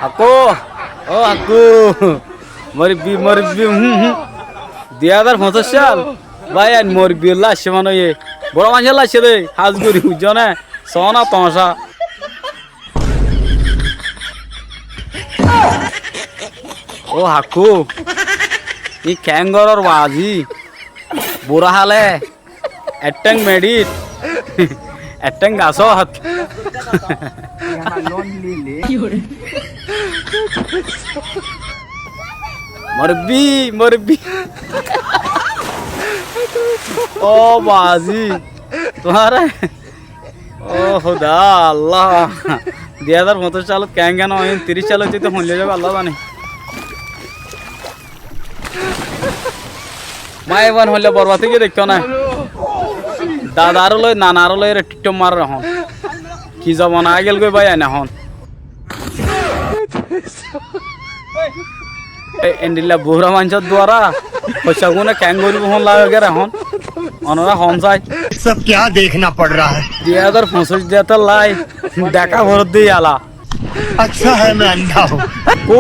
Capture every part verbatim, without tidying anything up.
Hakkú, ó hakkú, moribbi, moribbi, hum, hum. Dui házar foñsíc sal, bái, ain moribbi ólla aiccé mane óiye. Boro maincólla aiccé dé, hás gorí buijjó né, soóna tomáca. Ó hakkú, í keéngorór baazí, burá hále. Ettheng meçit, ettheng gasót. Moribbi, moribbi. Ó baazí, tuáñre, ó Húda, Allah. Dui házar foñsíc salot keéngorór, tiric salot to hoillé zaibo, Allah zane. Maiyafuain hoillé borbad ói giyé deikkó na. Dadaré loi, nanaré loi ere thiththom marer ehón. Ki zomana aigel goi bái ain ehón. E, endilla bura maincór duara foicá gune keén goríbo hon lage ger ehón. Onorá hon sai. सब क्या देखना पड़ रहा है? Dui házar foñsíc diyé tollá deká foredde yala. अच्छा है मैं अंधा हूँ। Kú,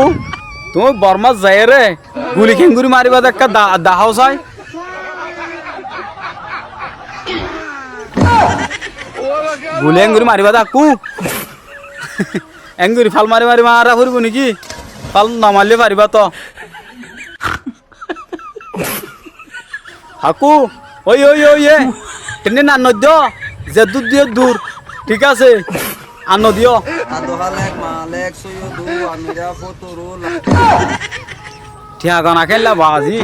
tuñí Bormát zaiyóre guli keéngorí maribá de ekká da-, daháo sai. Guli eéngorí maribá de hakkú. Eéngorí fal mari mari mara foribó né ki? Fal no maille faribá to. Hakkú, ói, ói, ói, e. Tini nan no diyo, ze dur diyo dur. Thík asé, ar no diyo. Ado Halek, Malek, Soiyodu, Amira, Foturu, La- Thiañ gona kélla baazí.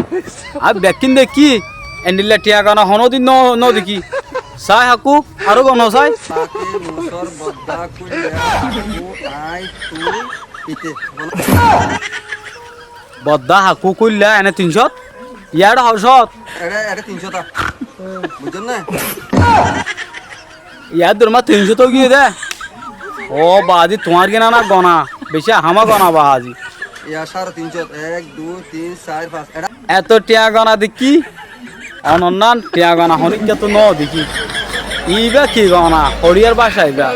Aññí bekkín dekkí, endilla thiañ gona honódin no, no dekí. Sai hakkú, aró gono sai. Saki, Musor, Bodda, Kulla, Hakkú, Aññí, Tui, Ite. Bodda, Hakkú, Kulla, ene tin cót. Yar hó cót. Ere, ere tin cót a. Buijjón né? Yar durmá tin cót ói giyé dé. Ó baazí, tuáñr gín ana gona. Bicí aháma gona baazí. Yar sáre tin cót. Ek, dui, tin, sair, fañs. Ere Eto thiañ gona dekí, onor nan thiañ gona honíkka to no dekí. Ibá ki gona, hoçiyar báca ibá.